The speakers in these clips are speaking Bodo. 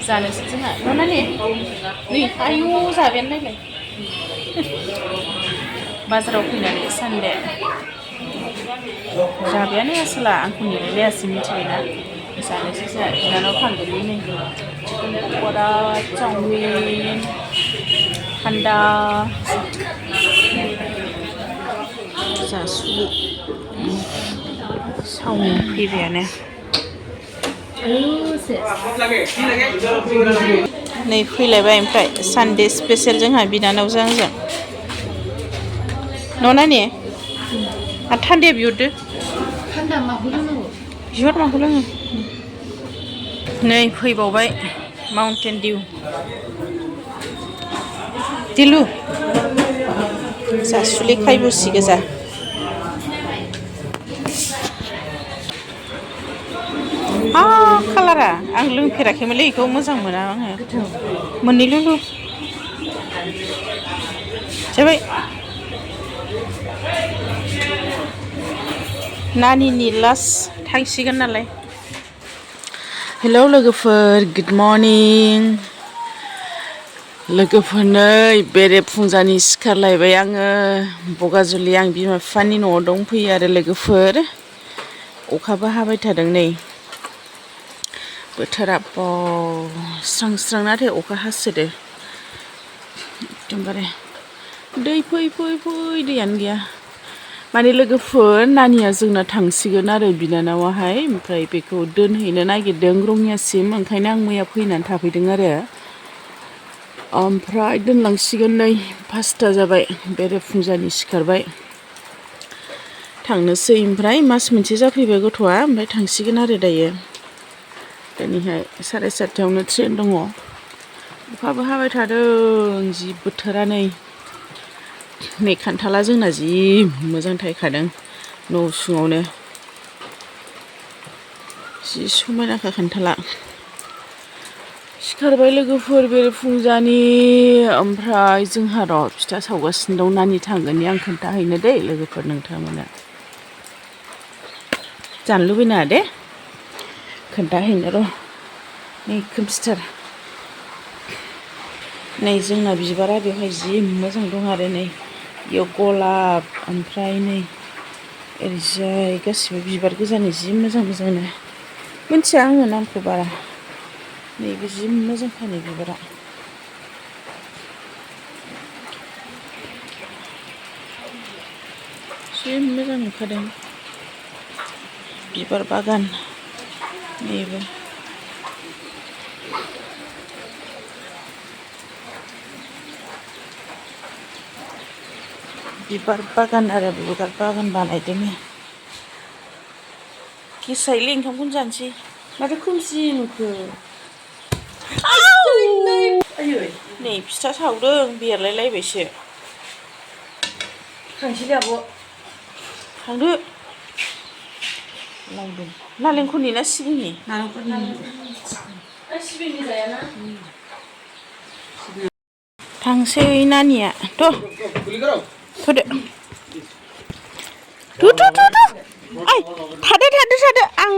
जानोसै जोंहा न'नानि नै आयु जाबायानो नायलाय बाजाराव फैनानै सानदे जाबायानो आसोला आंखौ नेलायलायासै मिथिबायना जानोसै जोंहा बिनानाव थांदोंलै नै चिकेन पक'रा चाउमिन थान्दा जासुलि चाउमिन फैबायानो नै फैलायबाय ओमफ्राय सानडे स्पेसियेल जोंहा बिनानावजों आंजों न'नानि आरो थान्दाया बिहरदो थान्दा माखौ लोंनांगौ बिहर माखौ लोङो नै फैबावबाय माउन्टेन दिउ दिलु जासुलि खायबुसि गोजा कालारा आं लोंफेराखैमोनलै बेखौ मोजां मोना आङो मोननैल' लु जाबाय नानिनि लास्ट थांसिगोन नालाय हेलौ लोगोफोर गुड मर्निं लोगोफोर नै बेरे फुंजानि सिखारलायबाय आङो बगाजुलि आं बिमा बिफानि न'आव दंफैयो आरो लोगोफोर अखाबो हाबाय थादों नै बोथोरा स्रां स्रां नाथाय अखा हासोदो एकदमबारे दै फै दैयानो गैया माने लोगोफोर नानिया जोंना थांसिगोन आरो बिनानावाहाय ओमफ्राय बेखौ दोनहैनो नागिरदों रङियासिम ओंखायनो आं मैया फैनानै थाफैदों आरो ओमफ्राय दोनलांसिगोन नै 5टा जाबाय बेरे फुंजानि सिखारबाय थांनोसै ओमफ्राय मास मोनसे जाफैबाय गथ'आ ओमफ्राय थांसिगोन आरो दायो दिनैहाय 7:30आवनो ट्रेन दङ अखाबो हाबाय थादों जि बोथोरा नै खान्थाला जोंना जि मोजां थायखादों न' उसुङावनो जि समायनाखा खान्थाला सिखारबाय लोगोफोर बेरे फुंजानि ओमफ्राय जोंहा र' फिथा सावगासिनो दं नानि थांगोननि आं खोन्थाहैनो दै लोगोफोर नोंथांमोना जानो लुबैनाङा दे खोन्थाहैनो र' नै खोमसिथार नै जोंना बिबारा बेवहाय जि मोजां दं आरो नै बेयाव गलाब ओमफ्राय नै ओरैजाय गासिबो बिबार गोजानि जि मोजांनो मिथिया आङो नामखौ बारा नैबे जि मोजांखा नै बिबारा जि मोजां नुखादों बिबार बागान नैबो बिबार बागान आरो बिबार बागान बानायदों गेसायलै ओंखामखौनो जानोसै माथो खोमसि नुखो नै फिथा सावदों बेरलायलायबायसो थांसैलै आब' थांदो लावदुम नालेंखरनि ना सिबिंनि सिबिंनि जायाना थांसै नानिया थ'दो ओइ थादो आं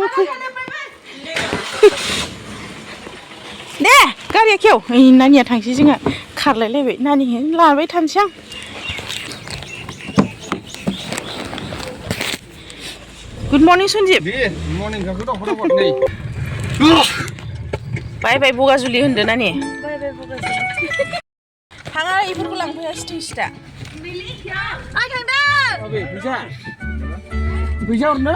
दे गारिया खेव ओइ नानिया थांसै जोंहा खारलायलायबाय नानि लाबाय थानोसै आं गुड मर्निं सन्जिब बाय बाय बगाजुलि होनदो नानि थाङा बेफोरखौ लांफैया सिथा आं थांदों फैसा हरनो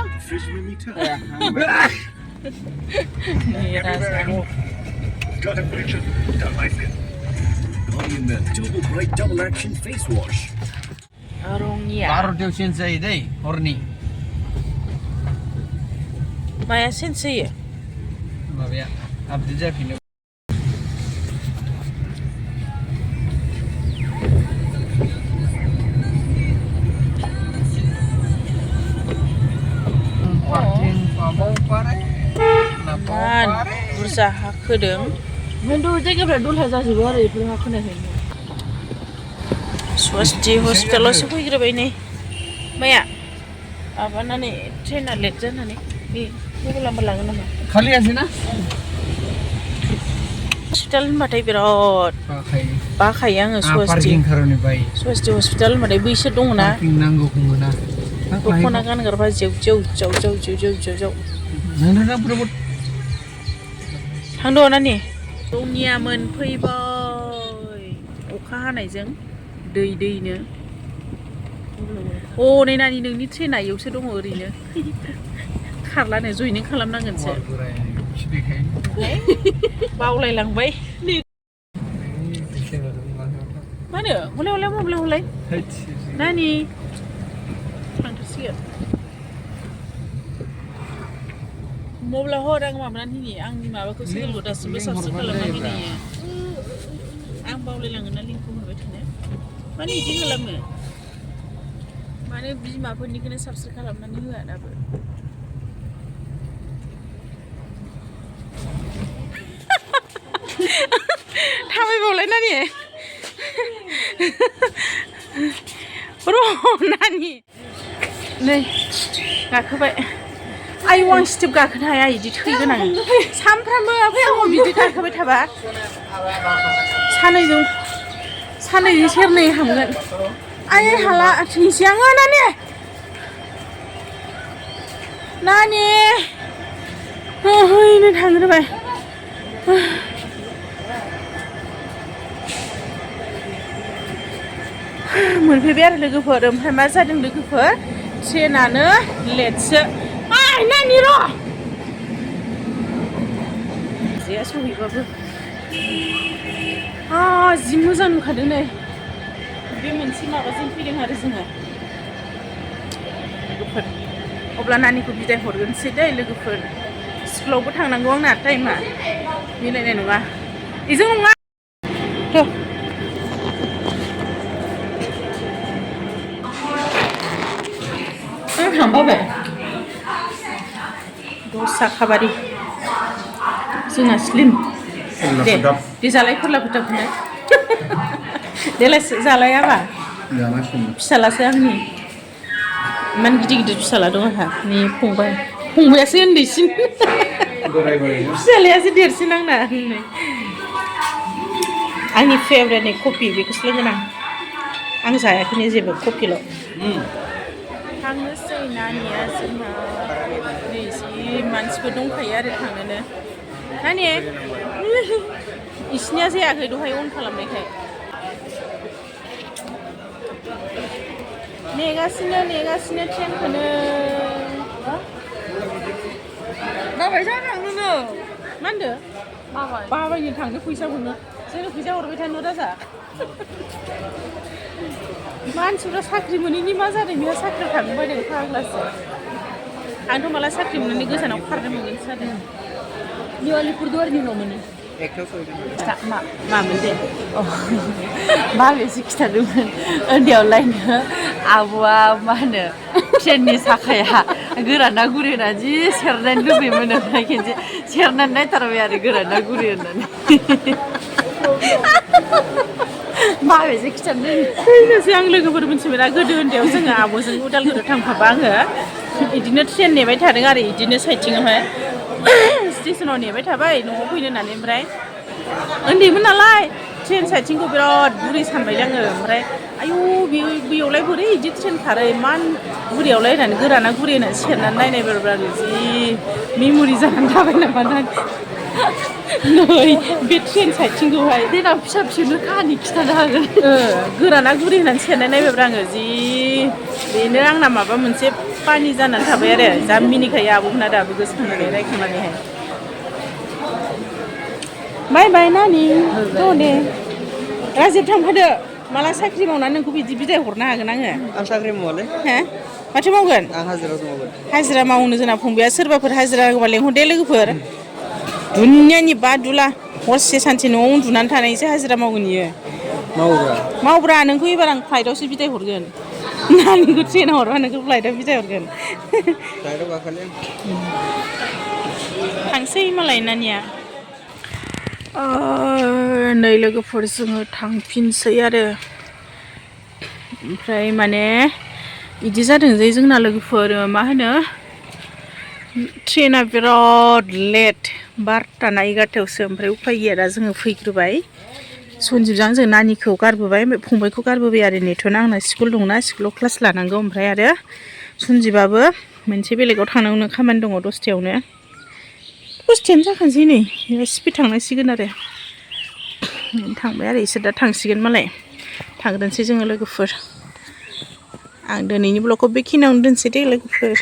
रङिया 12 सेन्स जायो दै हरनि माया सेन्स होयो माबाया आपडेट जाफिनो बुरजा हा खोदों खिन्थु जायगाफ्रा दलहा जाजोबो आरो बेफोर हा खोनायखायनो स्वास्थि हस्पिटालावसो फैग्रोबाय नै माया माबानानै ट्रेना लेट जानानै बे मबाइल नाम्बार लाङो नामा खालि आसै ना हस्पिटाल होनबाथाय बिराद बाखायो आङो सस्ति हस्पिटाल होनबाथाय बैसोर दङ ना दख'ना गानग्राफ्रा जेव थांद' नानि रङिया मोनफैबाय अखा हानायजों दैनो नै नानि नोंनि ट्रेना इयावसो दङ ओरैनो खारलानो जयनिं खालामनांगोनसो बावलायलांबाय मा होनो हलाय नानि थांथ'सिगोन मब्ला हर आं माबानानै होनि आंनि माबाखौ सिगांल' दासिमबो साबस्क्राइब खालामनानै होयो आं बावलायलाङो ना लिंकखौ हरबाय थानो मानो बिदि खालामो माने बिमाफोरनिखौनो साबस्क्राइब खालामनानै होआ दाबो थाबायबावलाय नानि नानि नै गाखोबाय आयौ आं स्टेप गाखोनो हाया बिदि थैगोन आं सानफ्रामबो ओमफ्राय आं बिदि गाखोबाय थाबा सानैजों सेरनै हामगोन आयै हाला थैनोसै आङो नानि हैनो थांग्रोबाय मोनफैबाय आरो लोगोफोर ओमफ्राय मा जादों लोगोफोर ट्रेनानो लेटसो नानि र' जे सहैबाबो जि मोजां नुखादों नै बे मोनसे माबाजों फैदों आरो जोङो लोगोफोर अब्ला नानिखौ बिदाय हरगोनसै दै लोगोफोर स्कुलावबो थांनांगौ आंना टाइमा मिलायनाय नङा बेजों नङा थांबावबाय दस्रा खाबारि जोंना स्लिम दे जालाय फोरला फोथाखौनो देलाय जालायाबा फिसालासो आंनि इमान गिदिर फिसाला दं आंहा नै फंबायासो उन्दैसिन फिसालायासो देरसिन आंना आंनि फेभरेट नै कफि बेखौसो लोंगोन आं जायाखैनो जेबो कफिल' थांनोसै नानिया जोंना नै जि मानसिफोर दंखायो आरो थांनोनो नानि इसिनिया जायाखै दहाय अन खालामनायखाय नेगासिनो ट्रेनखौनो माबाय जा थांनोनो मा होनदो बाबायनो थांनो फैसा मोनो जोंनो फैसा हरबाय थानो राजा मानसिफ्रा साख्रि मोनैनि मा जादों बेहा साख्रियाव थांनो बायदों फाग्लासो आंथ' माला साख्रि मोननानै गोजानाव खारनो मोनगोनसो जादों नि अलिपुरदुवारनि उनाव मोनो मामोन दे माबेसो खिथादोंमोन उन्दैयावलायनो आब'आ मा होनो ट्रेननि साखाया गोराना गुरि होनना जि सेरनानै लुबैयोमोन ओमफ्राय खेनसे सेरनानै नायथारबाय आरो गोराना गुरि होननानै माबेसो खिथादों थैनोसै आं लोगोफोर मोनथिबायना गोदो उन्दैयाव जोङो आब'जों उदालगुरियाव थांफाबा आङो बिदिनो ट्रेन नेबाय थादों आरो बिदिनो साइथिङावहाय स्टेसनाव नेबाय थाबाय न'आव फैनो होननानै ओमफ्राय उन्दैमोन नालाय ट्रेन साइथिंखौ बिराद बुरै सानबाय आङो ओमफ्राय आयौ बेयावलाय बोरै बिदि ट्रेन खारो इमान बुरियावलाय होननानै गोराना गुरि होननानै सेरनानै नायनायबाय आरो जि मेम'रि जानानै थाबाय नामा नै बे ट्रेन साइथिंखौहाय देनां फिसा फिसौनो काहानि खिथानो हागोन गोराना गुरि होननानै सेरनाय नायबाय आङो जि बेनो आंना माबा मोनसे पानि जानानै थाबाय आरो जा मिनिखायो आब'मोना दाबो गोसोखांनानै रायखांनानैहाय बाय नानि दे राजिब थांफादो माला साख्रि मावनानै नोंखौ बिदि बिदाय हरनो हागोन आङो आं साख्रि मावालै हो माथो मावगोन आं हाजिरासो मावगोन हाजिरा मावनो जोंना फंबाया सोरबाफोर हाजिरा होबा लेंहरदे लोगोफोर दुनियानि बादुला हरसे सानसे न'आव उन्दुनानै थानायसो हाजिरा मावगोन इयो मावब्रा नोंखौ एबार आं फ्लाइटआवसो बिदाय हरगोन नानिखौ ट्रेनाव हरबा नोंखौ फ्लाइटआव बिदाय हरगोन थांसै मालाय नानिया नै लोगोफोर जोङो थांफिनसै आरो ओमफ्राय माने बिदि जादों जे जोंना लोगोफोर मा होनो ट्रेना बिराद लेट 12ता ना 11तायावसो ओमफ्राय उफाय गैया दा जोङो फैग्रोबाय सन्जिबजों जों नानिखौ गारबोबाय ओमफ्राय फंबायखौ गारबोबाय आरो नेथ'ना आंना स्कुल दंना स्कुलाव क्लास लानांगौ ओमफ्राय आरो सन्जिबाबो मोनसे बेलेगाव थांनांगौनो खामानि दङ 10तायावनो 10तायानो जाखानोसै नै स्पिड थांनांसिगोन आरो थांबाय आरो इसोर दा थांसिगोन मालाय थांग्रोनोसै जोङो लोगोफोर आं दिनैनि ब्लगखौ बेखिनियावनो दोनसै दे लोगोफोर